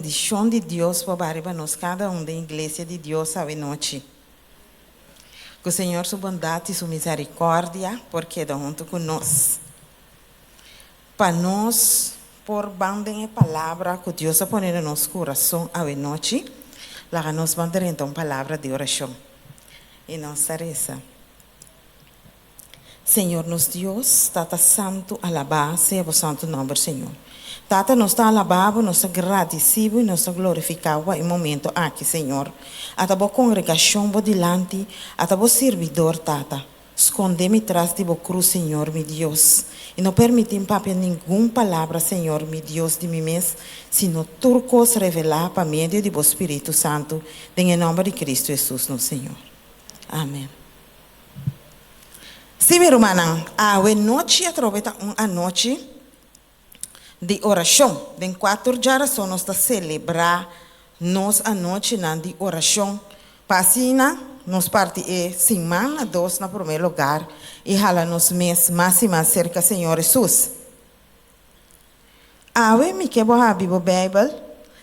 Bendishon di Dios por baha riba nos kada un den Iglesia di Dios awe nochi. Ku Señor su bondat i su misericordia por keda huntu ku nos. Pa nos por ban den e palabra ku Dios a pone den nos kurason awe nochi, laga nos ban drenta un palabra di orashon. I nos ta resa. Señor nos Dios, Tata Santu, alabá sea bo santu nòmber, Señor. Tata, nos ta alabá bo, nos ta gradisí bo i nos ta glorifiká bo pa e momento aki, Señor. Ata bo kongregashon bo dilanti, ata bo sirbidor, Tata. Skondé mi tras di bo krus, Señor mi Dios, i no permití mi papia ningun palabra, Señor mi Dios, di mi mes, sino tur kos revelá pa medio di bo Spiritu Santu, den e nòmber di Kristu Hesus nos Señor. Amèn. Sí, mi rumannan, awe nochi atrobe ta un anochi di orashon. Den kua tur djarason nos ta selebrá nos anochinan di orashon pa asina nos parti e siman na dos na promé lugar i hala nos mes mas i mas serka Señor Hesus. Awe mi ke bo habri bo Beibel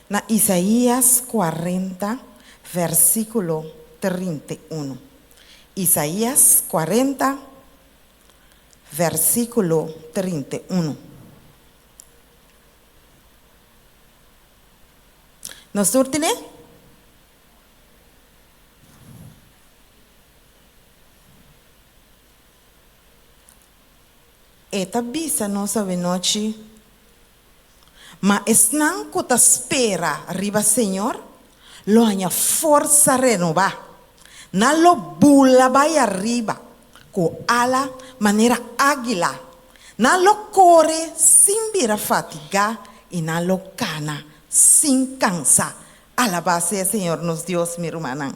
na Isaías kuarenta, versíkulo 31. Isaías kuarenta, versíkulo 31. Nos tur tene? E ta bisa nos awenochi, Ma esnan ku ta spera riba Señor lo haña forsa renobá. Nan lo bula bai ariba ku ala manera águila. Nan lo kore sin bira fatigá i nan lo kana sin kansa. Alabá sea Señor nos Dios, mi rumannan.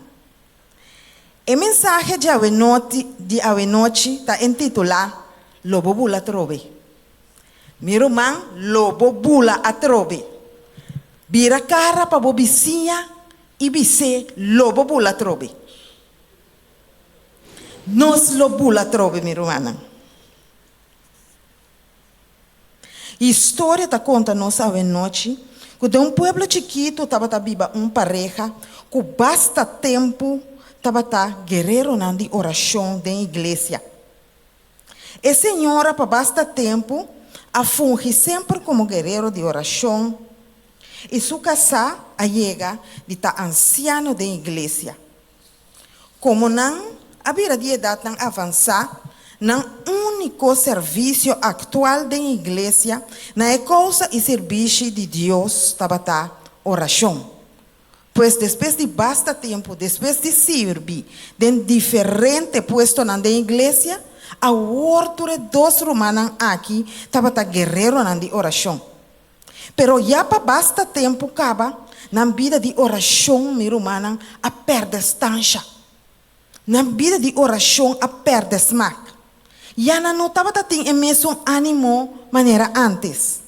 E mensahe di awenoti di awenochi ta entitulá Lo bo bula atrobe. Mi ruman, lo bo bula atrobe. Bira kara pa bo bisiña i bis'é lo bo bula atrobe. Nos lo bula atrobe, mi rumannan. Historia ta konta nos awenochi ku den un pueblo chikitu tabata biba un pareha ku basta tempu tabata guereronan di orashon den iglesia. E señora pa basta tempu a fungi semper komo guerero di orashon i su kasá a yega di ta ansiano den iglesia. Komo nan a bira di edatnan avansá, nan úniko servisio aktual den iglesia na e kousa i sirbishi di Dios tabata orashon. Pues despues di basta tempu despues di sirbi den diferente puestonan den iglesia, awor tur e dos rumannan aki tabata guereronan di orashon. Pero ya pa basta tempu kaba, nan bida di orashon, mi rumannan, a pèrdè stansha. Nan bida di orashon a pèrdè smak. Ya nan no tabata tin e mesun ánimo manera ántes.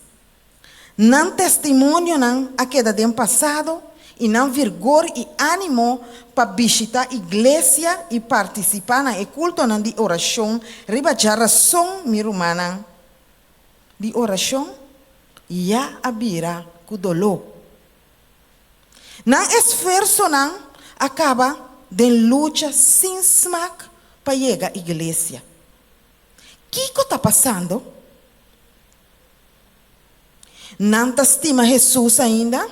Nan testimonionan a keda den pasado i nan virgor i ánimo pa bishitá iglesia i partisipá na e kultonan di orashon riba djarason, mi rumannan, Di orashon ya a bira ku doló. Nan esfuersonan a kaba den lucha sin smak pa yega iglesia. Kiko ta pasando? Nan ta stima Hesus ainda?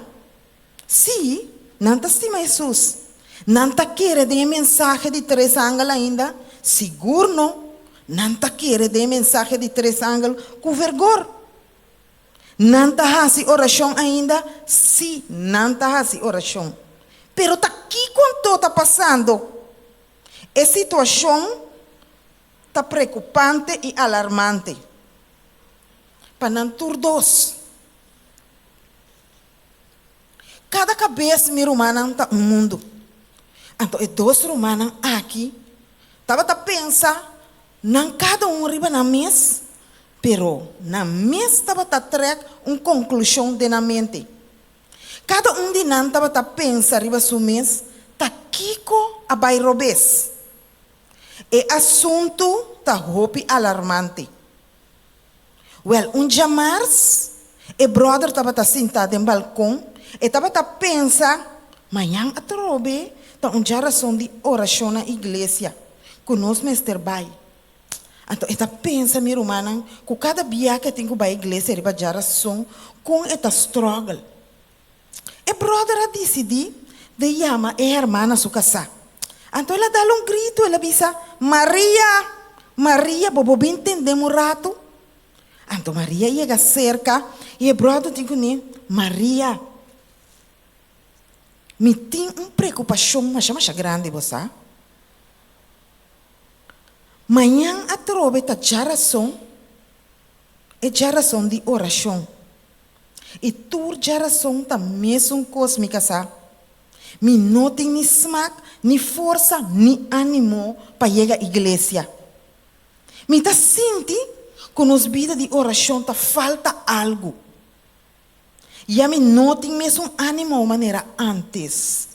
Sí, nan ta stima Hesus. Nan ta kere den e mensahe di tres angel ainda? Sigur no! Nan ta kere den e mensahe di tres angel ku vergor. Nan ta hasi orashon ainda? Sí, nan ta hasi orashon. Pero ta kiko anto ta pasando? E situashon ta preokupante i alarmante pa nan tur dos. Kada kabes mi rumannan ta un mundu. Anto e dos rumannan aki tabata pensa nan kada un riba nan mes, pero nan mes tabata trèk un konklushon den nan mente. Kada un di nan tabata pensa riba su mes ta kiko a bai robes. E asuntu ta hopi alarmante. Wèl, un djamars, e bròder tabata sintá den balkon E tabata pensa, Mañan atrobe ta un djarason di orashon na iglesia ku nos mester bai. Anto e ta pensa, mi rumannan, ku kada bia ku e tin ku bai iglesia riba djarason, kon e ta struggle. E bròder a disidí di yama e hermana su kasá. Anto el a dal un gritu, el a bisa, Maria! Maria, bo bo bin tendem un ratu? Anto Maria yega serka i e bròder di kuné, Maria, mi tin un preokupashon masha masha grandi, bo sa. Mañan atrobe ta djarason, e djarason di orashon. I tur djarason ta mesun kos, mi kasá. Mi no tin ni smak, ni forsa, ni ánimo pa yega iglesia. Mi ta sinti ku nos bida di orashon ta falta algu. Ya mi no tin mesun ánimo manera ántes.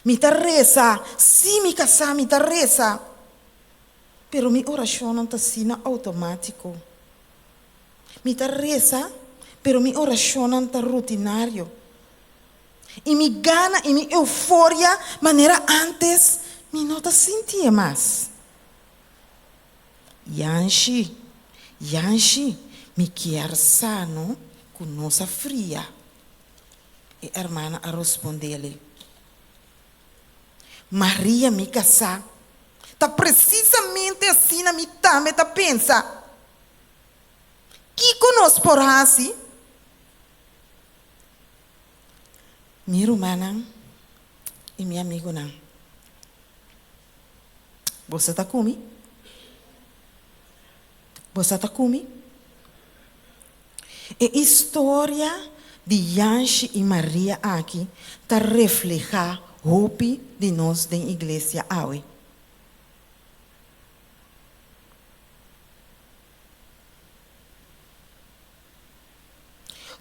Mi ta resa, sí mi kasá, mi ta resa, pero mi orashonnan ta asina outomátiko. Mi ta resa, pero mi orashonnan ta rutinario. I mi gana i mi euforia manera ántes, mi no ta sintié mas. Yanshi, Yanshi, mi kier sa no ku nos a fria. E hermana a rospondele, Maria mi kasá, ta presisamente asina mi tambe ta pensa. Kiko nos por hasi? Mi rumannan i mi amigunan, boso ta ku mi? Boso ta ku mi? E historia di Yanshi i Maria aki ta reflehá hopi di nos den iglesia awe.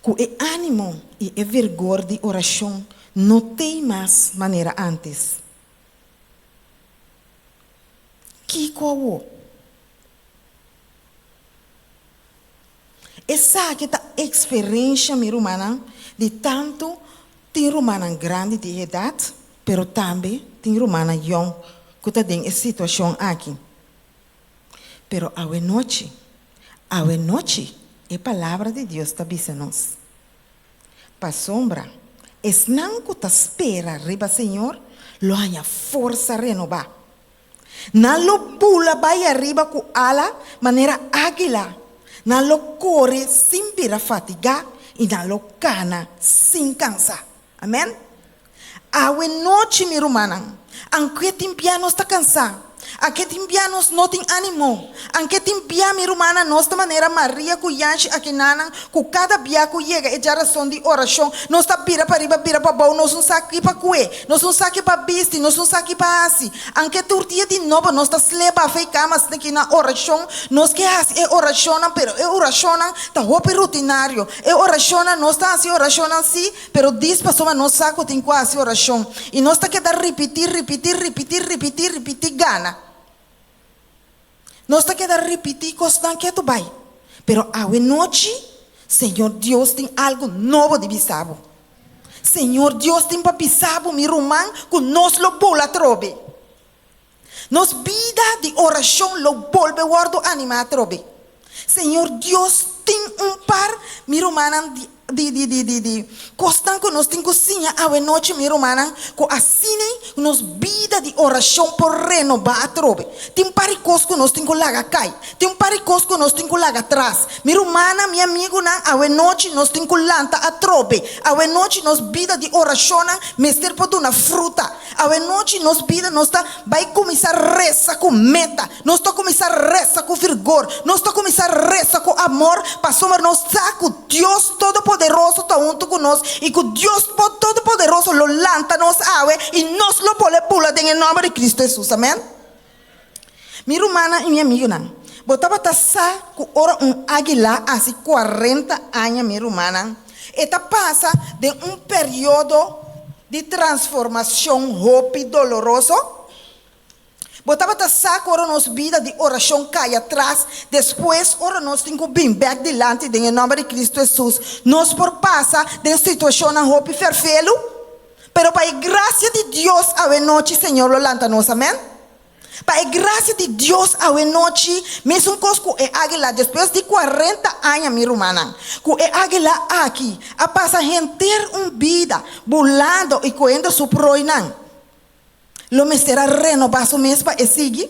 Ku e ánimo i e vergor di orashon no t'ei mas manera ántes. Kiko awó? Esaki ta eksperensha, mi rumannan, di tantu tin rumannan grandi di edat, pero tambe tin rumannan yòn ku ta den e situashon aki. Pero awenochi, awenochi e Palabra di Dios ta bisa nos, Pasobra esnan ku ta spera riba Señor lo haña forsa renobá. Nan lo bula bai ariba ku ala manera águila, nan lo kore sin bira fatigá i nan lo kana sin kansa. Amèn. Awe nochi, mi rumannan, anke tin bia nos ta kansá, anke tin bia nos no tin ánimo, anke tin bia, mi rumannan, nos ta manera Maria ku Yanshi akinanan, ku kada bia ku yega e djarason di orashon, nos ta bira pariba, bira pabou, nos no sa ki pa kue, nos no sa ki pa bisti, nos no sa ki pa hasi. Anke tur dia di nobo nos ta sleba afei kama asina na orashon, nos ke hasi e orashonnan, pero e orashonnan ta hopi rutinario. E orashonnan, nos ta hasi orashonnan sí, Pero dis pasobra nos sa ku tin ku hasi orashon i nos ta keda ripití, ripití, ripití, ripití, ripití gana. Nos ta keda ripití kosnan ketu bai. Pero awe nochi Señor Dios tin algu nobo di bisa bo. Señor Dios tin pa bisa bo, mi ruman, ku nos lo bula atrobe. Nos bida di orashon lo bolbe wòrdu animá atrobe. Señor Dios tin un par, mi rumannan, di di di di di kosnan ku nos tin ku siña awe nochi, mi rumannan, ku asina nos bida di orashon por renobá atrobe. Tin un par di kos ku nos tin ku laga kai. Tin un par di kos ku nos tin ku laga atras. Mi rumannan, mi amigunan, awe nochi nos tin ku lanta atrobe. Awe nochi nos bida di orashonnan mester por duna fruta. Awenochi nos bida nos ta bai kuminsá resa ku meta, nos ta kuminsá resa ku firgor, nos ta kuminsá resa ku amor, pasobra nos sa ku Dios Todopoderoso ta huntu ku nos i ku Dios Todopoderoso lo lanta nos awe i nos lo bole bula den e nòmber di Kristu Hesus. Amèn. Mi rumannan i mi amigunan, bo tabata sa ku ora un águila hasi kuarenta aña, mi rumannan, e ta pasa den un periodo di transformashon hopi doloroso? Bo tabata sa ku ora nos bida di orashon kai atras, despues ora nos tin ku bin bèk dilanti den e nòmber di Kristu Hesus, nos por pasa den situashonnan hopi ferfelu? Pero pa e grasia di Dios awe nochi Señor lo lanta nos, amèn. Pa e grasia di Dios awe nochi, mesun kos ku e águila despues di kuarenta aña, mi rumannan, ku e águila aki a pasa henter un bida bulando i koendo su proinan, Lo mester a renobá su mes pa e sigui.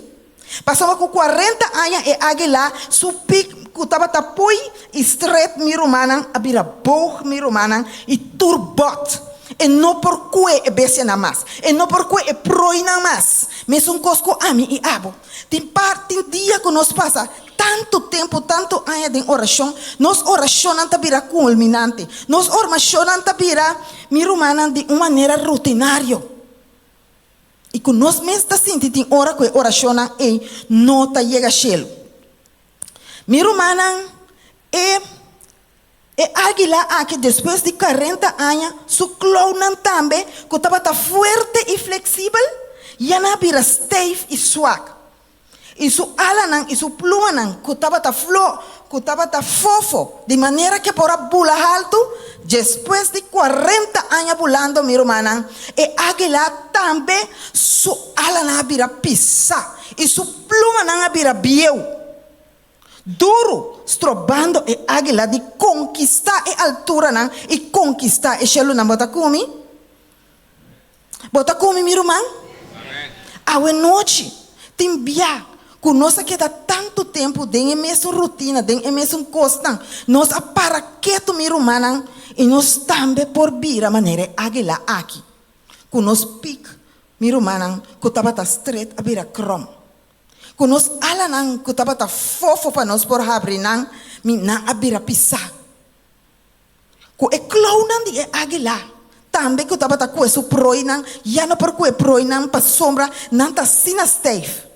Pasobra ku kuarenta aña e águila su pik ku tabata pui i stret mi rumannan a bira boog mi rumannan i tur bòt. E no por kue e bestianan mas. E no por kue e proinan mas. Mesun kos ku ami i abo. Tin par tin dia ku nos pasa tantu tempu, tantu aña den orashon, nos orashonnan ta bira kulminante. Nos ormashonnan ta bira, mi rumannan, di un manera rutinario. I ku nos mes ta sinti tin ora ku e orashonnan ei no ta yega shelu. Mi rumannan, e e águila aki despues di karenta aña su klounan tambe ku tabata fuerte i fleksibel ya nan a bira steif i swak. I su alanan i su plumanan ku tabata flo, ku tabata fofo, di manera ku e por a bula haltu, despues di kuarenta aña bulando, mi rumannan, e águila tambe su alanan a bira pisá i su plumanan a bira bieu, duru, strobando e águila di konkistá e alturanan i konkistá e shelunan. Bo ta ku mi? Bo ta ku mi, mi ruman? Awe nochi tin bia ku nos a keda tantu tempu den e mesun rutina, den e mesun kosnan. Nos a para ketu, mi rumannan, i nos tambe por bira manera e águila aki, ku nos pik, mi rumannan, ku tabata stret a bira krom. Ku nos alanan ku tabata fofo pa nos por habri nan, mi nan a bira pisá. Ku e klounan di e águila, tambe ku tabata kue su proinan, ya no por kue proinan pasobra nan ta asina steif.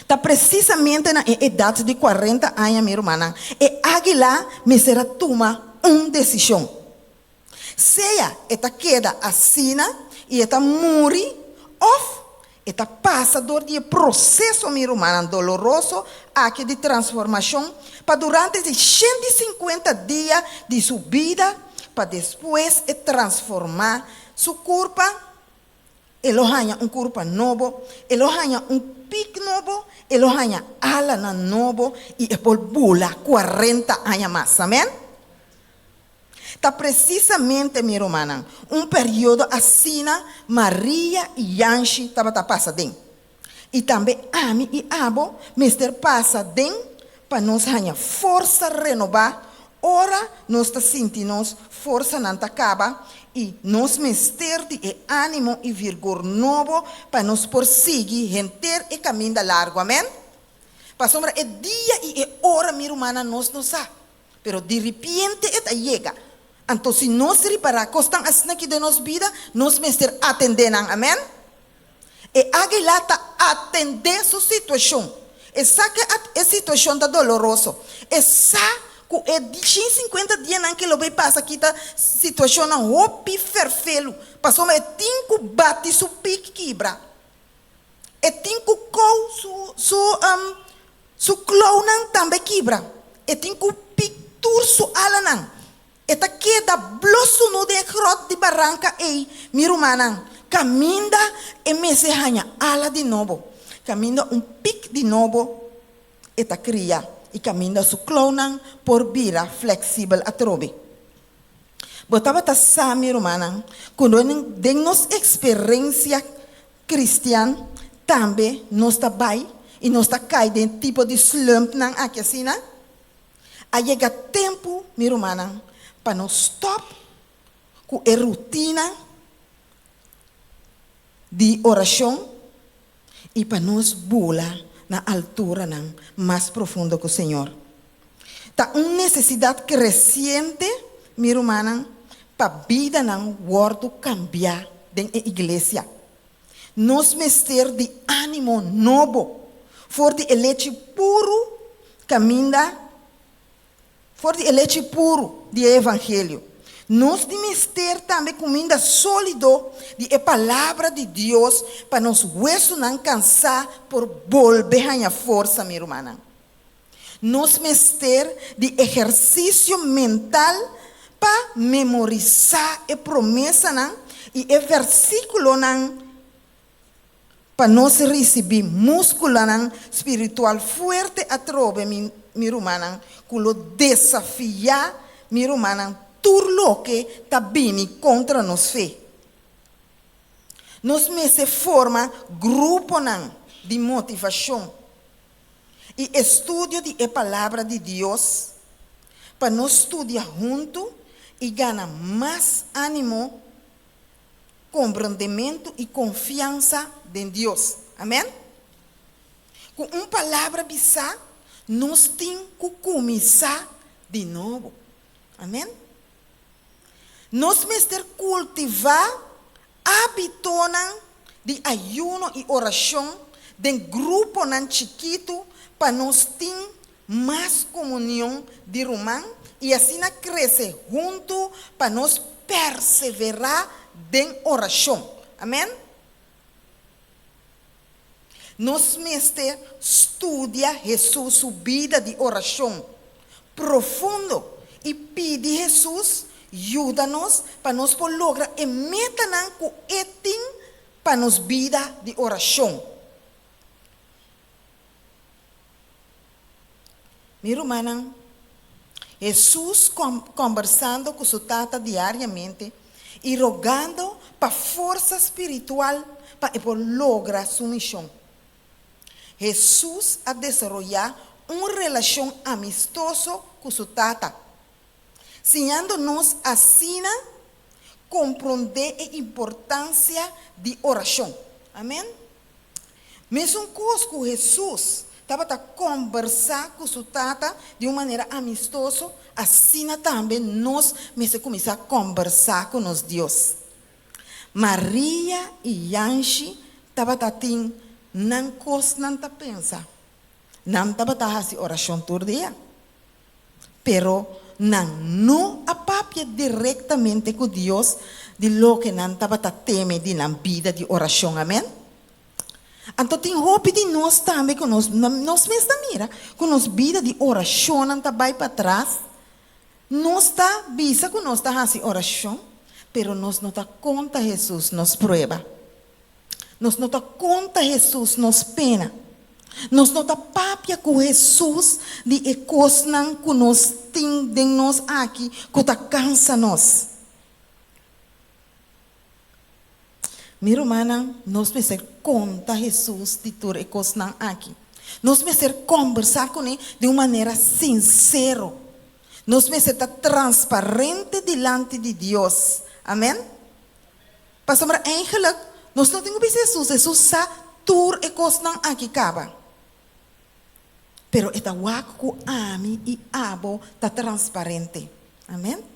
Ta presisamente na e edat di kuarenta aña, mi rumannan, e águila mester a tuma un desishon. Sea e ta keda asina i e ta muri òf E ta pasa dor di e proseso, mi rumannan, doloroso aki di transformashon pa durante di 150 dia di su bida pa despues e transformá su kurpa, e lo haña un kurpa nobo, e lo haña un pik nobo, e lo haña alanan nobo i e por bula 40 aña mas. Amèn? Ta presisamente, mi rumannan, un periodo asina Maria i Yanshi tabata pasa den. I tambe ami i abo mester pasa den pa nos haña forsa renobá ora nos ta sinti nos forsanan ta kaba i nos mester di e ánimo i virgor nobo pa nos por sigui henter e kaminda largu. Amèn? Pasobra e dia i e ora, mi rumannan, nos no sa. Pero di ripiente e ta yega. Anto si nos ripará kosnan asina aki den nos bida, nos mester atendé nan. Amèn? E águila ta atendé su situashon. E sa ku e situashon ta doloroso. E sa ku e 150 dianan ke lo bai pasa aki ta situashonnan hopi ferfelu, pasobra e tin ku bati su pik kibra. E tin ku kou su su su klounan tambe kibra. E tin ku pik tur su alanan. E ta keda blo sunu den e grot di baranka ei, mi rumannan, kaminda e mester haña ala di nobo, kaminda un pik di nobo e ta kria i kaminda su klounan por bira fleksibel atrobe. Bo tabata sa, mi rumannan, ku den nos eksperensia kristian tambe nos ta bai i nos ta kai den tipo di slumpnan aki asina? A yega tempu, mi rumannan, pa nos stòp ku e rutina di orashon i pa nos bula na alturanan mas profundo ku Señor. Ta un nesesidat kresiente, mi rumannan, pa bidanan wòrdu kambiá den e iglesia. Nos mester di ánimo nobo for di e lechi puru kaminda for di e lechi puru di e evangelio. Nos tin mester tambe kuminda sólido di e Palabra di Dios pa nos wesunan kansá por bolbe haña forsa, mi rumannan. Nos mester di ehersisio mental pa memorisá e promesanan i e versíkulonan pa nos risibí múskulonan spiritual fuerte atrobe, mi mi rumannan, ku lo desafiá, mi rumannan, tur loke ta bini kontra nos fe. Nos mester forma gruponan di motivashon i estudio di e Palabra di Dios pa nos studia huntu i gana mas ánimo, komprondementu i konfiansa den Dios. Amèn? Ku un palabra bisá, nos tin ku kuminsá di nobo. Amèn? Nos mester kultivá ábitonan di ayuno i orashon den gruponan chikitu pa nos tin mas komunion di ruman i asina krese huntu pa nos perseverá den orashon. Amèn. Nos mester studia Hesus su bida di orashon profundo i pidi Hesus yuda nos pa nos por logra e metanan ku e tin pa nos bida di orashon. Mi rumannan, Hesus kòmbersando ku su Tata diariamente i rogando pa forsa spiritual pa e por logra su mishon. Hesus a desaroyá un relashon amistoso ku su Tata, siñando nos asina komprondé e importansia di orashon. Amèn. Mesun kos ku Hesus tabata kòmbersá ku su Tata di un manera amistoso, asina tambe nos mester kuminsá kòmbersá ku nos Dios. Maria i Yanshi tabata tin nan kosnan ta pensa. Nan tabata hasi orashon tur dia. Pero nan no a papia direktamente ku Dios di loke nan tabata teme di nan bida di orashon. Amen. Anto tin hopi di nos tambe ku nos nos mes ta mira ku nos bida di orashonnan ta bai patras. Nos ta bisa ku nos ta hasi orashon, pero nos no ta konta Hesus nos prueba. Nos no ta konta Hesus nos pena. Nos no ta papia ku Hesus di e kosnan ku nos tin den nos aki ku ta kansa nos. Mi rumannan, nos mester konta Hesus di tur e kosnan aki. Nos mester kòmbersá kuné di un manera sinsero. Nos mester ta transparente dilanti di Dios. Amèn. Pasobra eigenlijk nos no tin ku bisa Hesus, Hesus sa tur e kosnan aki kaba. Pero e ta wak ku ami i abo ta transparente. Amen.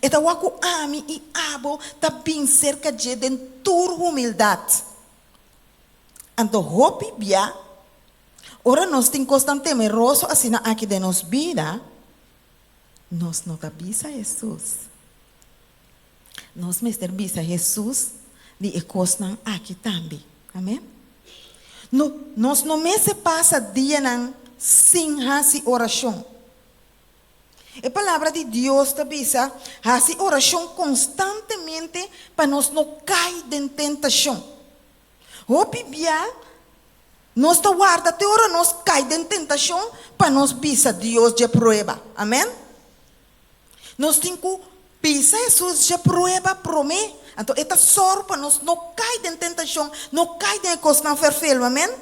E ta wak ku ami i abo ta bin serka dje den tur humildat. Anto hopi bia, ora nos tin kosnan temeroso asina aki den nos bida, nos no ta bisa Hesus. Nos mester bisa Hesus di e kosnan aki tambe. Amen. No, nos no mester pasa dianan sin hasi orashon. E Palabra di Dios ta bisa, hasi orashon konstantemente pa nos no kai den tentashon. Hopi bia nos ta warda te ora nos kai den tentashon pa nos bisa Dios dje prueba. Amen. Nos tin ku bisa Hesus dje prueba promé. Anto e ta sòru pa nos no kai den tentashon, no kai den e kosnan ferfelu. Amèn?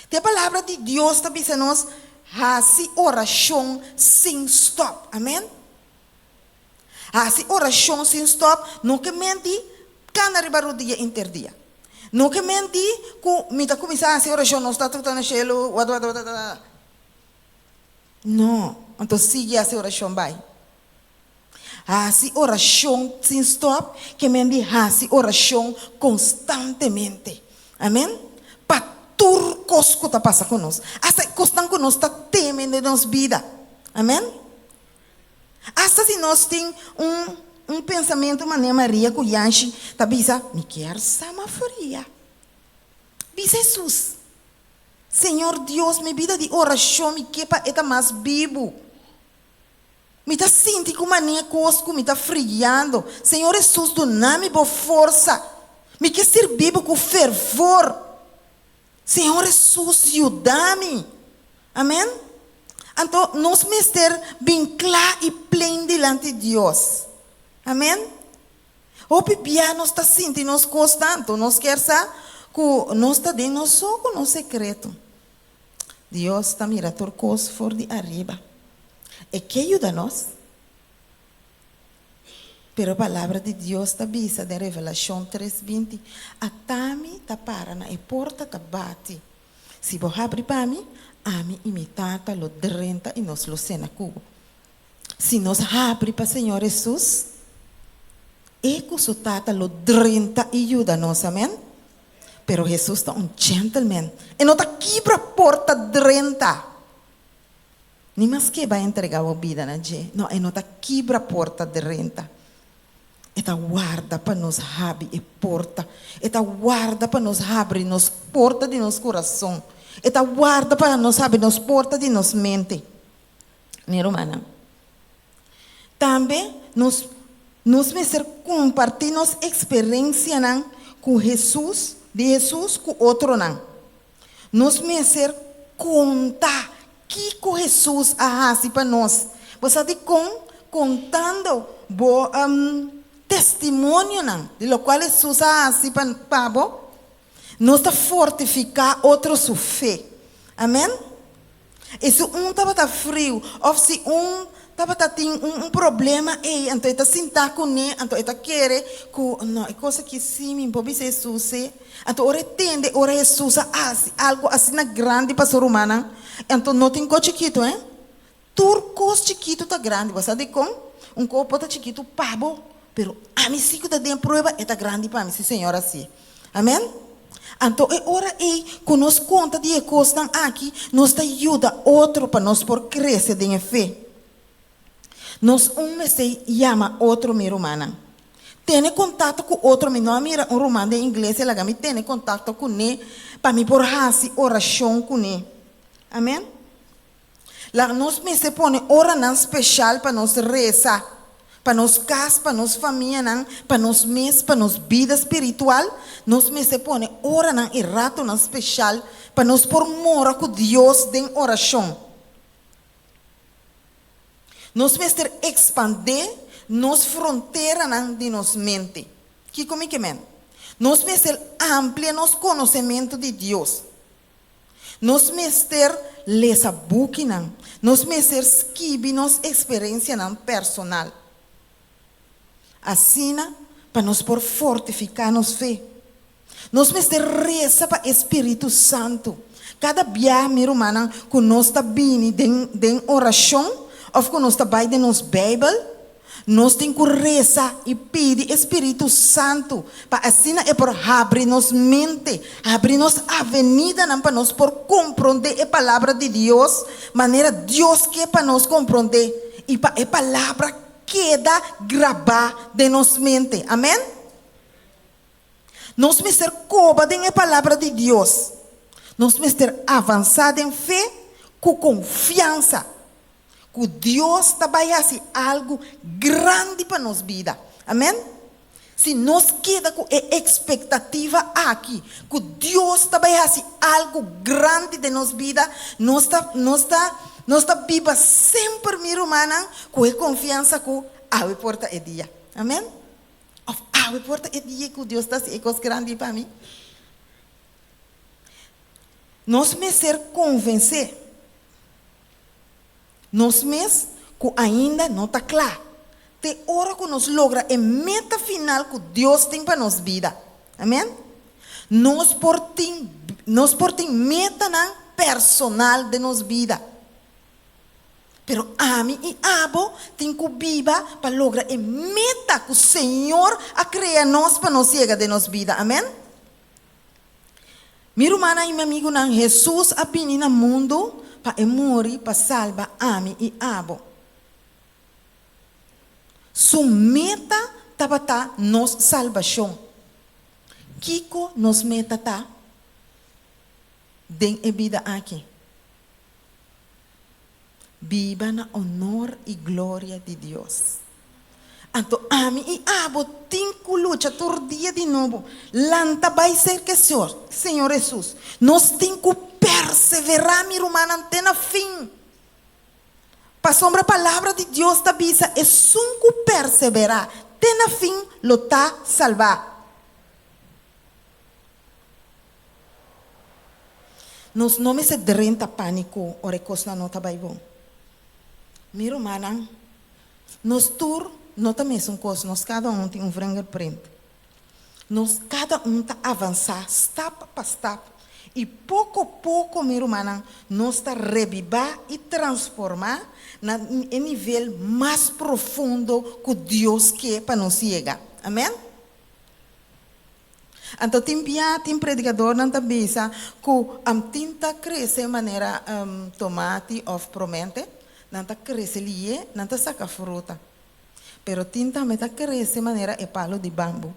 Te Palabra di Dios ta bisa nos, Hasi orashon sin stòp. Amèn? Hasi orashon sin stòp no ke men di kana riba rudia inter dia. No ke men di ku mi ta kuminsá hasi orashon, nos Tata ku ta na shelu, wat wat wat wat. No, anto sigui hasi orashon bai. Hasi orashon sin stòp ke men di hasi orashon konstantemente. Amen. Pa tur kos ku ta pasa ku nos, asta e kosnan ku nos ta teme den nos bida. Amen. Asta si nos tin un un pensamentu manera Maria ku Yanshi ta bisa, Mi kier sama fria. Bisa Hesus, Señor Dios, mi bida di orashon mi ke pa e ta mas bibu. Mi ta sinti ku manera kos ku mi ta friando. Señor Hesus, duna mi bo forsa. Mi ke sirbi bo ku fervor. Señor Hesus, yuda mi. Amen. Anto nos mester bin kla i plen dilanti Dios. Amen. Hopi bia nos ta sinti nos kos tantu, nos kier sa ku nos ta den nos so ku nos sekreto. Dios ta mira tur kos for di ariba. E ke yuda nos. Pero Palabra di Dios ta bisa den Revelashon tres binti, Atami ta para na e porta ta bati. Si bo habri pa mi, ami i mi Tata lo drenta i nos lo sena ku bo. Si nos habri pa Señor Hesus, E ku Su Tata lo drenta i yuda nos. Amen. Pero Hesus ta un gentleman. E no ta kibra porta drenta. Ni maske bo a entregá bo bida na dje. No, e no ta kibra porta drenta. E ta warda pa nos habri e porta. E ta warda pa nos habri nos porta di nos kurason. E ta warda pa nos habri nos porta di nos mente. Mi rumannan, tambe nos nos mester kompartí nos eksperensianan ku Hesus, di Hesus ku otronan. Nos mester konta kiko Hesus a hasi pa nos. Bo sa dikon? Kontando bo testimonionan di lokual Hesus a hasi pa bo, nos ta fortifiká otro su fe. Amèn. I si un tabata friu òf si un tabata tin un problema ei, anto e ta sintá kuné, anto e ta kere ku, No, e kos aki sí mi por bisa Hesus e. Anto ora e tende ora Hesus a hasi algu asina grandi pa su rumannan, anto no tin kos chikitu, hein. Tur kos chikitu ta grandi. Bo sa dikon? Un kos por ta chikitu pa bo, pero ami sí ku ta den prueba, e ta grandi pa mi, si Señor hasié. Amèn? Anto e ora ei ku nos konta di e kosnan aki, nos ta yuda otro pa nos por krese den e fe. Nos un mester yama otro mi rumannan. Tene kontakto ku otro. Mi no a mira un ruman den iglesia laga mi tene kontakto kuné pa mi por hasi orashon kuné. Amèn? Laga nos mester pone oranan speshal pa nos resa, pa nos kas, pa nos famianan, pa nos mes, pa nos bida spiritual. Nos mester pone oranan i ratonan speshal pa nos por mora ku Dios den orashon. Nos mester ekspandé nos fronteranan di nos mente. Kiko mi ke men? Nos mester amplia nos konosementu di Dios. Nos mester lesa bukinan. Nos mester skibi nos eksperensianan personal. Asina pa nos por fortifiká nos fe. Nos mester resa pa e Spiritu Santu. Kada bia, mi rumannan, ku nos ta bini den den orashon òf ku nos ta bai den nos Beibel, Nos tin ku resa i pidi e spiritu santu pa asina e por habri nos mente, habri nos avenidanan pa nos por komprondé e Palabra di Dios manera Dios ke pa nos komprondé i pa e Palabra keda grabá den nos mente. Amèn? Nos mester koba den e Palabra di Dios. Nos mester avansá den fe ku konfiansa. Ku Dios ta bai hasi algu grandi pa nos bida. Amen. Si nos keda ku e ekspektativa aki, ku Dios ta bai hasi algu grandi den nos bida, nos ta, nos ta, nos ta biba semper, mi rumannan, ku e konfiansa ku awe por ta e dia. Amen. Òf awe por ta e dia ku Dios ta hasi e kos grandi pa mi. Nos mester konvensé. Nos mes ku ainda no ta kla, te ora ku nos logra e meta final ku Dios tin pa nos bida. Amen. Nos por tin, nos por tin metanan personal den nos bida. Pero ami i abo tin ku biba pa logra e meta ku Señor a krea nos pa nos yega den nos bida. Amen. Mi rumannan i mi amigunan, Hesus a bini na mundu pa e muri pa salba ami i abo. Su meta tabata nos salbashon. Kiko nos meta ta den e bida aki? Biba na honor i gloria di Dios. Anto ami i abo tin ku lucha tur dia di nobo, lanta bai serka e Señor Hesus. Nos tin ku perseverá, mi rumannan, te na fin. Pasobra Palabra di Dios ta bisa, Esun ku perseverá te na fin lo ta salbá. Nos no mester drenta pániko ora e kosnan no ta bai bon. Mi rumannan, nos tur no ta mesun kos, nos kada un tin un vingerprint. Nos kada un ta avansá stap pa stap i poko poko, mi rumannan, nos ta rebibá i transformá na e nivel mas profundo ku Dios ke pa nos yega. Amèn? Anto tin bia tin predikadornan ta bisa ku tin ta krese manera tomati òf promente, nan ta krese lié, nan ta saka fruta. Pero tin tambe ta krese manera e palu di bambu,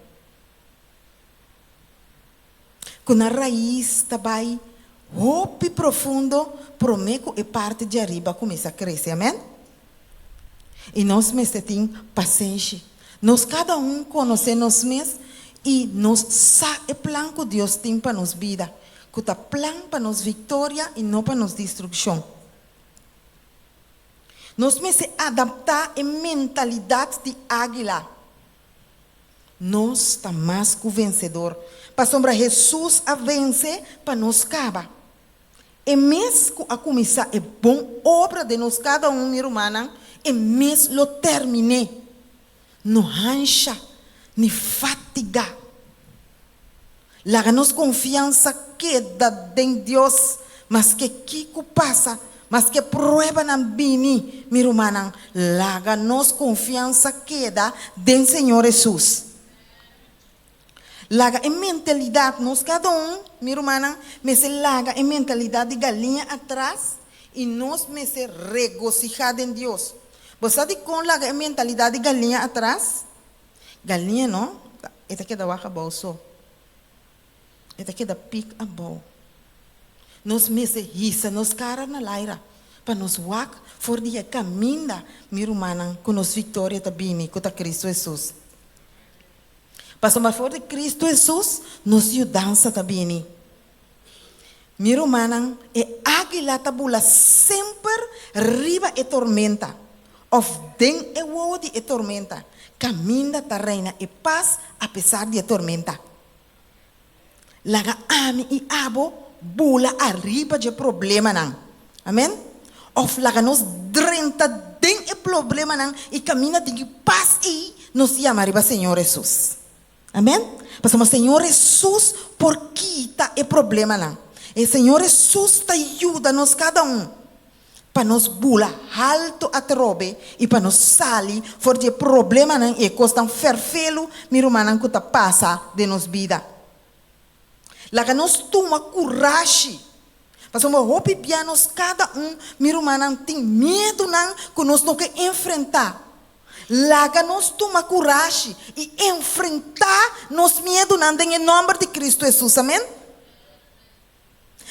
ku nan rais ta bai hopi profundo promé ku e parti djariba kuminsá krese. Amèn? I nos mester tin pasenshi. Nos kada un konosé nos mes i nos sa e plan ku Dios tin pa nos bida, ku ta plan pa nos viktoria i no pa nos destrukshon. Nos mester adaptá e mentalidat di águila. Nos ta mas ku vensedor, pasobra Hesus a vense pa nos kaba. E mes ku a kuminsá e bon obra den nos kada un, mi rumannan, e mes lo termin'é. No hansha ni fatigá. Laga nos konfiansa keda den Dios maske kiko pasa, maske pruebanan bini, mi rumannan, laga nos konfiansa keda den Señor Hesus. Laga e mentalidat, nos kada un, mi rumannan, mester laga e mentalidat di galiña atras i nos mester regosihá den Dios. Bo sa dikon laga e mentalidat di galiña atras? Galiña no, e ta keda wak abou so. E ta keda pik abou. Nos mester hisa nos kara na laira pa nos wak for di e kaminda, mi rumannan, ku nos viktoria ta bini, ku ta Kristu Hesus. Pasobra for di Kristu Hesus nos yudansa ta bini. Mi rumannan, e águila ta bula semper riba e tormenta, òf den e wowo di e tormenta, kaminda ta reina e pas apesar di e tormenta. Laga ami i abo bula ariba dje problemanan. Amen. Òf laga nos drenta den e problemanan i kaminda tin ki pas ei nos yama riba Señor Hesus. Amen. Pasobra Señor Hesus por kita e problemanan. E Señor Hesus ta yuda nos kada un pa nos bula haltu atrobe i pa nos sali for di e problemanan i e kosnan fèrfelu, mi rumannan, ku ta pasa den nos bida. Laga nos tuma kurashi, pasobra hopi bia nos kada un, mi rumannan, tin miedunan ku nos no ke enfrentá. Laga nos tuma kurashi i enfrentá nos miedunan den e nòmber di Kristu Hesus. Amen.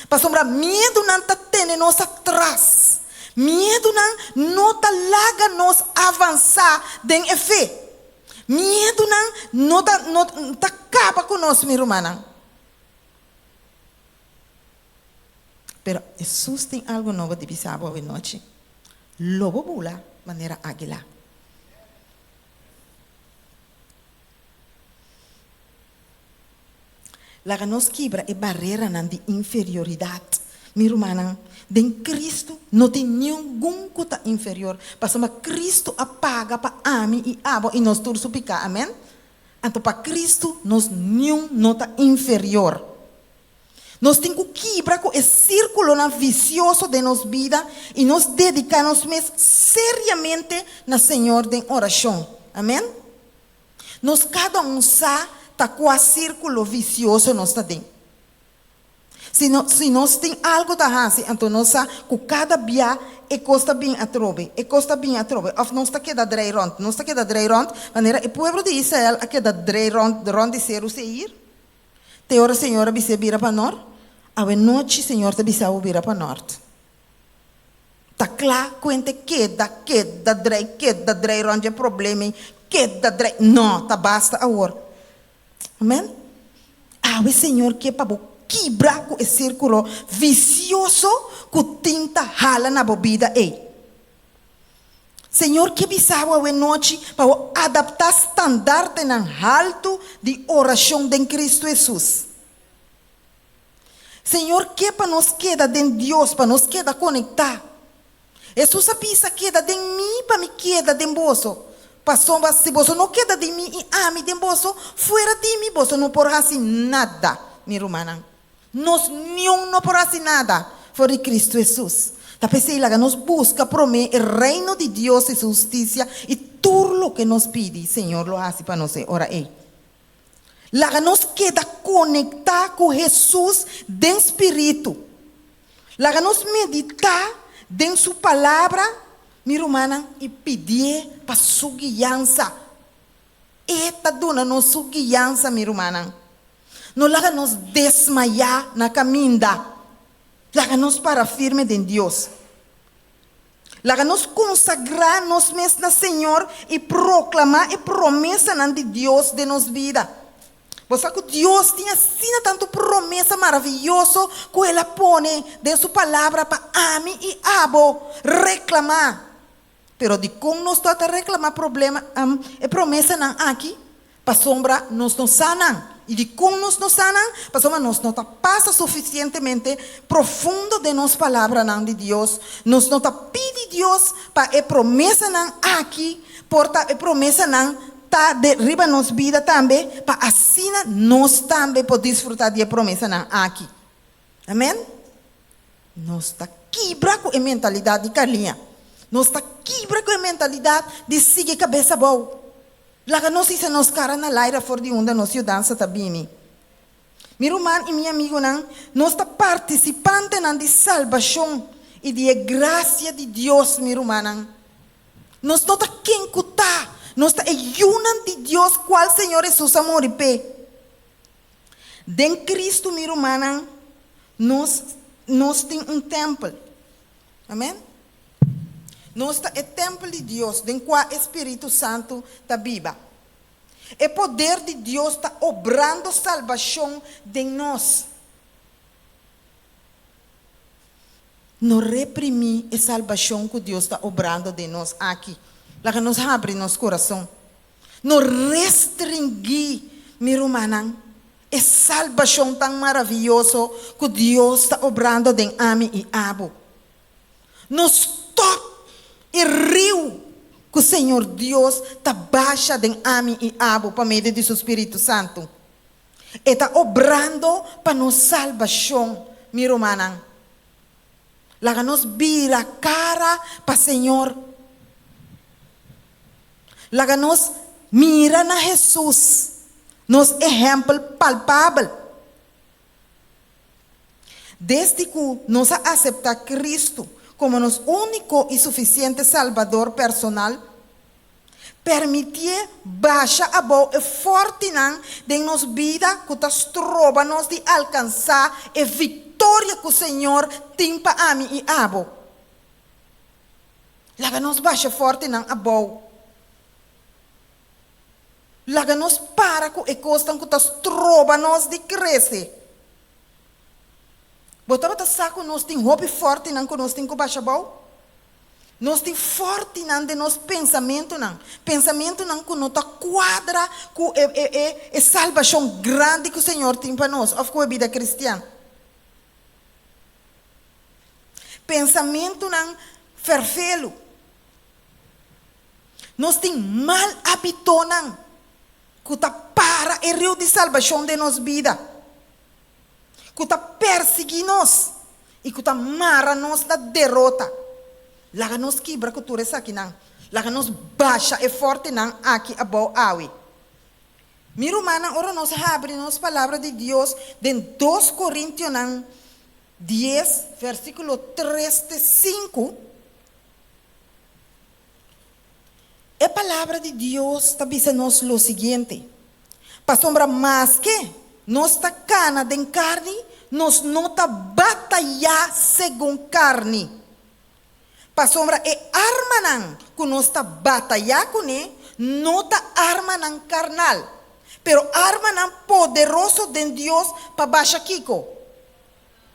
Pasobra miedunan ta tene nos atras. Miedunan no ta laga nos avansá den e fe. Miedunan no ta no ta kaba ku nos, mi rumannan. Pero Hesus tin algu nobo di bisa bo awenochi. Lo bo bula manera águila. Laga nos kibra e bareranan di inferioridat. Mi rumannan, den Kristu no tin ningun ku ta inferior, pasobra Kristu a paga pa ami i abo i nos tur su piká. Amèn? Anto pa Kristu nos niun no ta inferior. Nos tin ku kibra ku e sírkulonan visioso den nos bida i nos dediká nos mes seriamente na Señor den orashon. Amèn? Nos kada un sa ta kua sírkulo visioso nos ta den. Si no, si nos tin algu ta hasi, anto nos sa ku kada bia e kos ta bin atrobe, e kos ta bin atrobe, òf nos ta keda drei rònt, nos ta keda drei rònt, manera e pueblo di Israel a keda drei rònt rònt di Seru Seir, te ora Señor a bis'é bira pa nòrt. Awe nochi Señor ta bisa bo bira pa nòrt. Ta kla ku hende keda, keda drei, keda drei rònt dje problema ei, keda drei, no, ta basta awor. Amen. Awe Señor ke pa bo kibra ku e sirkulo visioso ku tin ta hala na bo bida ei. Señor ke bisa bo awe nochi pa bo adaptá standartenan haltu di orashon den Kristu Hesus. Señor ke pa nos keda den Dios, pa nos keda konektá. Hesus a bisa, Keda den mi pa mi keda den boso. Pasobra si boso no keda den mi i ami den boso, fuera di mi boso no por hasi nada. Mi rumannan, nos niun no por hasi nada for di Kristu Hesus. Ta p'esei laga nos buska promé e Reino di Dios i su hustisia, i tur loke nos pidi, Señor lo hasi pa nos e ora ei. Laga nos keda konektá ku Hesus den spiritu. Laga nos meditá den su Palabra, mi rumannan, i pidié pa su guiansa. E ta duna nos su guiansa, mi rumannan. No laga nos desmayá na kaminda. Laga nos para firme den Dios. Laga nos konsagrá nos mes na Señor i proklamá e promesanan di Dios den nos bida. Bo sa ku Dios tin asina tantu promesa maravioso ku el a pone den su Palabra pa ami i abo reklamá. Pero dikon nos ta ta reklamá problema e promesanan aki? Pasobra nos no sa nan. I dikon nos no sa nan? Pasobra nos no ta pasa sufisientemente profundo den nos palabranan di Dios. Nos no ta pidi Dios pa e promesanan aki por ta e promesanan ta de riba nos bida tambe, pa asina nos tambe por disfruta di e promesanan aki. Amen? Nos ta kibra ku e mentalidat di Carliña. Nos ta kibra ku e mentalidat di sigui kabes abou. Laga nos hisa nos kara na laira for di unda nos yudansa ta bini. Mi ruman i mi amigunan, nos ta partisipantenan di salbashon i di e grasia di Dios, mi rumannan. Nos no ta ken ku ta, nos ta e yunan di Dios kual Señor Hesus a muri p'e. Den Kristu, mi rumannan, nos nos tin un tèmpel. Amen. Nos ta e tèmpel di Dios den kua e Spiritu Santu ta biba. E poder di Dios ta obrando salbashon den nos. No reprimí e salbashon ku Dios ta obrando den nos aki. Laga nos habri nos kurason. No restringí, mi rumannan, e salbashon tan maravioso ku Dios ta obrando den ami i abo. No stòp e riu ku Señor Dios ta basha den ami i abo pa medio di Su Spiritu Santu. E ta obrando pa nos salbashon, mi rumannan. Laga nos bira kara pa Señor. Laga nos mira na Hesus, nos ehèmpel palpabel. Desdi ku nos a aseptá Kristu komo nos úniko i sufisiente Salbador personal, permitié basha abou e fòrtinan den nos bida ku ta stroba nos di alkansá e viktoria ku Señor tin pa ami i abo. Laga nos basha fòrtinan abou. Laga nos para ku e kosnan ku ta stroba nos di krese. Bo tabata sa ku nos tin hopi fòrtinan ku nos tin ku basha abou? Nos tin fòrtinan den nos pensamentunan, pensamentunan ku no ta kuadra ku e e e e salbashon grandi ku Señor tin pa nos òf ku e bida kristian. Pensamentunan fèrfelu. Nos tin mal hábitonan ku ta para e riu di salbashon den nos bida, ku ta persiguí nos i ku ta mara nos na derota. Laga nos kibra ku tur esakinan. Laga nos basha e fòrtenan aki abou awe. Mi rumannan, ora nos habri nos Palabra di Dios den Dos Korintionan. 10, versíkulo 3 te 5, e palabra di Dios ta bisa nos lo siguiente, Pasobra maske nos ta kana den karni, nos no ta batayá segun karni. Pasobra e armanan ku nos ta batayá kuné no ta armanan karnal, pero armanan poderoso den Dios pa basha kiko?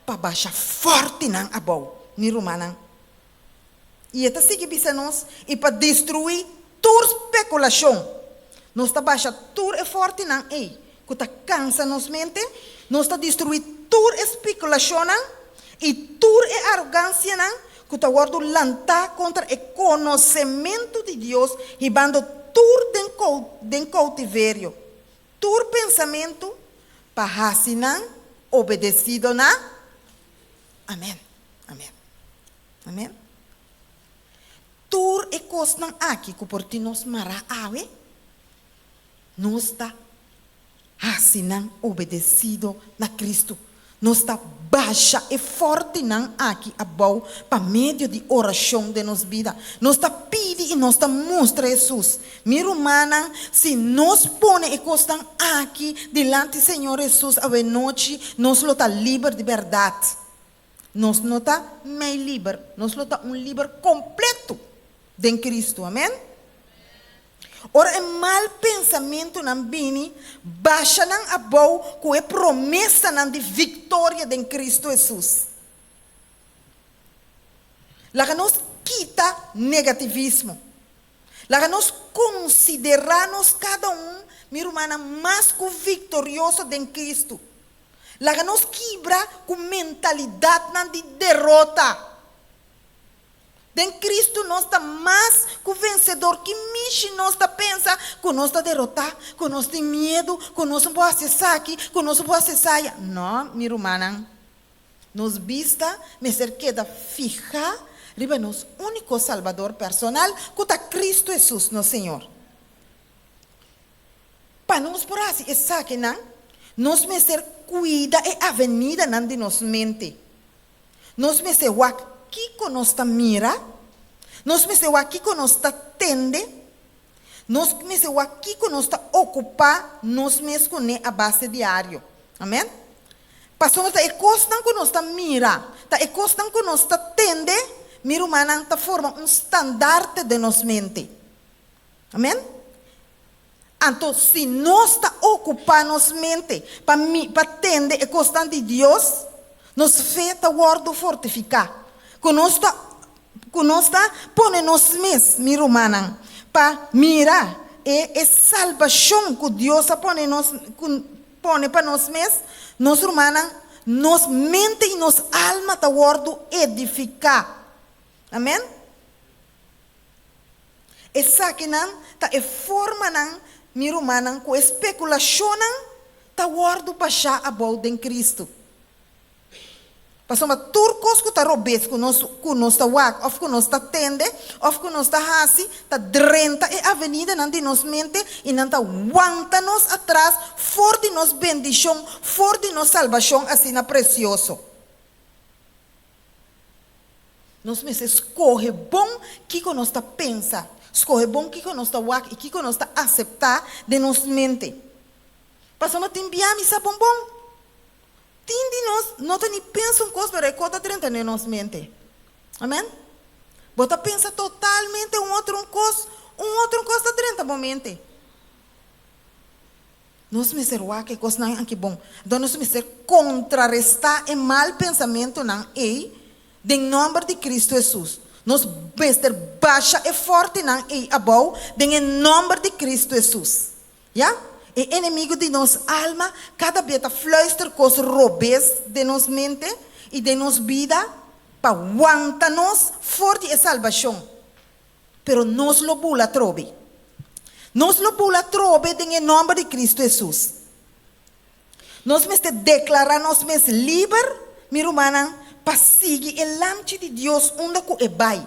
Pa basha fòrtinan abou, mi rumannan. I e ta sigui bisa nos, I pa destruí tur spekulashon. Nos ta basha tur e fòrtinan ei ku ta kansa nos mente, nos ta destruí tur e spekulashonnan i tur e arogansianan ku ta wòrdu lantá kontra e konosementu di Dios, hibando tur den den koutiverio, tur pensamentu pa hasi nan obedesido na Amèn. Amèn. Amen. Tur e kosnan aki ku por tin nos mará awe, nos ta hasi nan obedesido na Kristu. Nos ta basha e fòrtinan aki abou pa medio di orashon den nos bida. Nos ta pidi i nos ta mustra Hesus, Mi rumannan, si nos pone e kosnan aki dilanti Señor Hesus awenochi, nos lo ta liber di bèrdat. Nos no ta mei liber, nos lo ta un liber kompleto den Kristu. Amen. Ora e mal pensamentunan bini, basha nan abou ku e promesanan di viktoria den Kristu Hesus. Laga nos kita negativismo. Laga nos konsiderá nos kada un, mi rumannan, mas ku viktorioso den Kristu. Laga nos kibra ku mentalidatnan di derota. Den Kristu nos ta mas ku vensedor. Ki mishi nos ta pensa ku nos ta derotá, ku nos tin miedu, ku nos no por hasi esaki, ku nos no por hasi esaya? No, mi rumannan. Nos bista mester keda fihá riba nos úniko Salbador personal, ku ta Kristu Hesus, nos Señor. Pa nos por hasi esakinan, nos mester kuida e avenidanan di nos mente. Nos mester wak kiko nos ta mira, nos mester wak kiko nos ta tende, nos mester wak kiko nos ta okupá nos mes kuné a base diario. Amèn? Pasobra ta e kosnan ku nos ta mira, ta e kosnan ku nos ta tende, mi rumannan, ta forma un standarte den nos mente. Amèn? Anto si nos ta okupá nos mente pa mi pa tende e kosnan di Dios, nos fe ta wòrdu fortifiká. Ku nos ta ku nos ta pone nos mes, mi rumannan, pa mira e e salbashon ku Dios a pone nos ku pone pa nos mes, nos rumannan, nos mente i nos alma ta wòrdu edifiká. Amèn? Esakinan ta e formanan, mi rumannan, ku e spekulashonnan ta wòrdu bashá abou den Kristu. Pasobra tur kos ku ta robes ku nos ku nos ta wak òf ku nos ta tende òf ku nos ta hasi ta drenta e avenidanan di nos mente i nan ta wanta nos atras for di nos bendishon, for di nos salbashon asina presioso. Nos mester skohe bon kiko nos ta pensa, skohe bon kiko nos ta wak i kiko nos ta aseptá den nos mente. Pasobra tin bia mi sa bon bon. Tin di nos no ta ni pensa un kos pero e kos ta drenta den nos mente. Amen. Bo ta pensa totalmente un otro un kos, un otro un kos ta drenta bo mente. Nos mester wak e kosnan aki bon. Anto nos mester kontrarestá e mal pensamentunan ei den nòmber di Kristu Hesus. Nos mester basha e fòrtinan ei abou den e nòmber di Kristu Hesus. Ya? E enemigu di nos alma kada bia ta fluister kos robes den nos mente i den nos bida pa wanta nos for di e salbashon. Pero nos lo bula atrobe. Nos lo bula atrobe den e nòmber di Kristu Hesus. Nos mester deklará nos mes liber, mi rumannan, pa sigui e Lamchi di Dios unda ku e bai.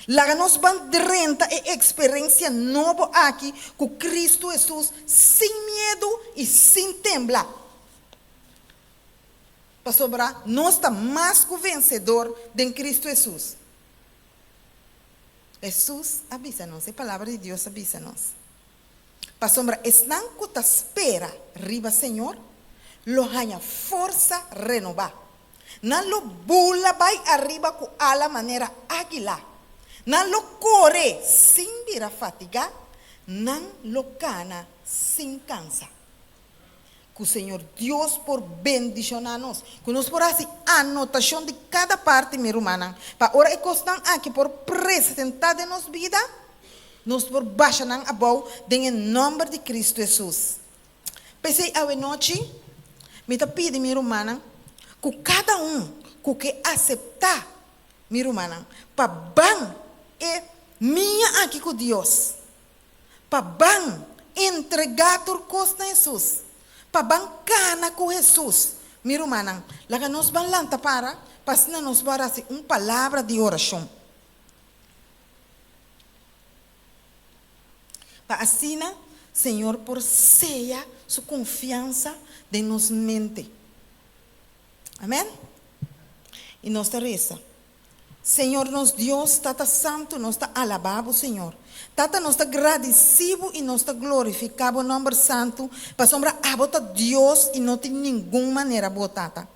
Laga nos ban drenta e eksperensia nobo aki ku Kristu Hesus sin miedu i sin tembla. Pasobra nos ta mas ku vensedor den Kristu Hesus. Hesus a bisa nos, e Palabra di Dios a bisa nos, Pasobra esnan ku ta spera riba Señor lo haña forsa renobá. Nan lo bula bai ariba ku ala manera águila. Nan lo kore sin bira fatigá, nan lo kana sin kansa. Ku Señor Dios por bendishoná nos, ku nos por hasi anotashon di kada parti, mi rumannan, pa ora e kosnan aki por presentá den nos bida, nos por basha nan abou den e nòmber di Kristu Hesus. P'esei awenochi mi ta pidi mi rumannan ku kada un ku ke aseptá, mi rumannan, pa ban e mia aki ku Dios, Pa ban entregá tur kos na Hesus. Pa ban kana ku Hesus. Mi rumannan, laga nos ban lanta para pa asina nos por hasi un palabra di orashon. Pa asina Señor por seya su konfiansa den nos mente. Amen. I nos ta resa. Señor nos Dios, Tata Santu, nos ta alabá Bo, Señor. Tata, nos ta gradisí Bo i nos ta glorifiká Bo nòmber santu, pasobra Abo ta Dios i no tin ningun manera Bo, Tata.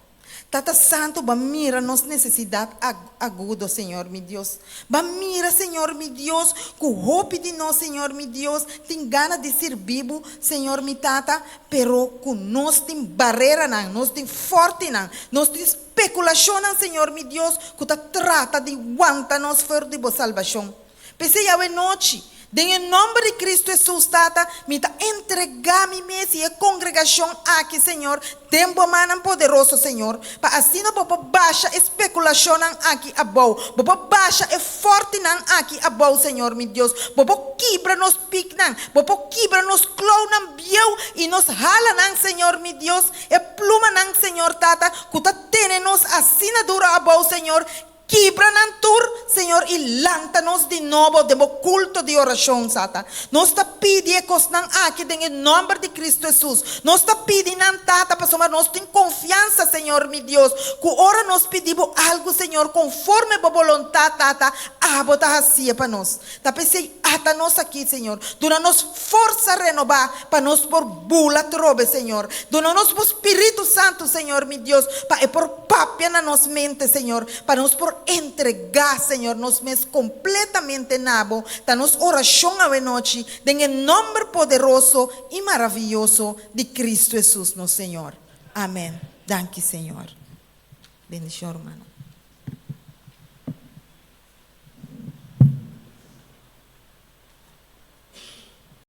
Tata Santu, Bo a mira nos nesesidat agudo, Señor mi Dios. Bo a mira, Señor mi Dios, ku hopi di nos, Señor mi Dios, tin gana di sirbí Bo, Señor mi Tata, pero ku nos tin bareranan, nos tin fòrtinan, nos tin Spekulashonnan, Señor mi Dios, ku ta trata di wanta nos for di bo salbashon. P'esei awenochi, den e nòmber di Kristu Hesus, Tata, mi ta entregá mi mes i e kongregashon aki, Señor, den bo mannan poderoso, Señor, pa asina bo por basha e spekulashonnan aki abou, bo por basha e fòrtinan aki abou, Señor mi Dios, bo por kibra nos piknan, bo por kibra nos klounan bieu i nos halanan, Señor mi Dios, E plumanan, Señor Tata, ku ta tene nos asina duro abou, Señor, kibra nan tur, Señor, i lanta nos di nobo den bo kulto di orashon, Sata. Nos ta pidi e kosnan aki den e nòmber di Kristu Hesus. Nos ta pidi nan, Tata, pasobra nos tin konfiansa, Señor mi Dios, ku ora nos pidi bo algu, Señor, konforme bo boluntat, Tata, abo ta hasié pa nos. Ta p'esei ata nos aki, Señor. Duna nos forsa renobá pa nos por bula trobe, Señor. Duna nos bo Spiritu Santu, Señor mi Dios, pa e por papia na nos mente, Señor, pa nos por entregá, Señor, nos mes kompletamente na bo. Ta nos orashon awenochi, den e nòmber poderoso i maravioso di Kristu Hesus nos Señor. Amèn. Danki, Señor. Bendishon, rumannan.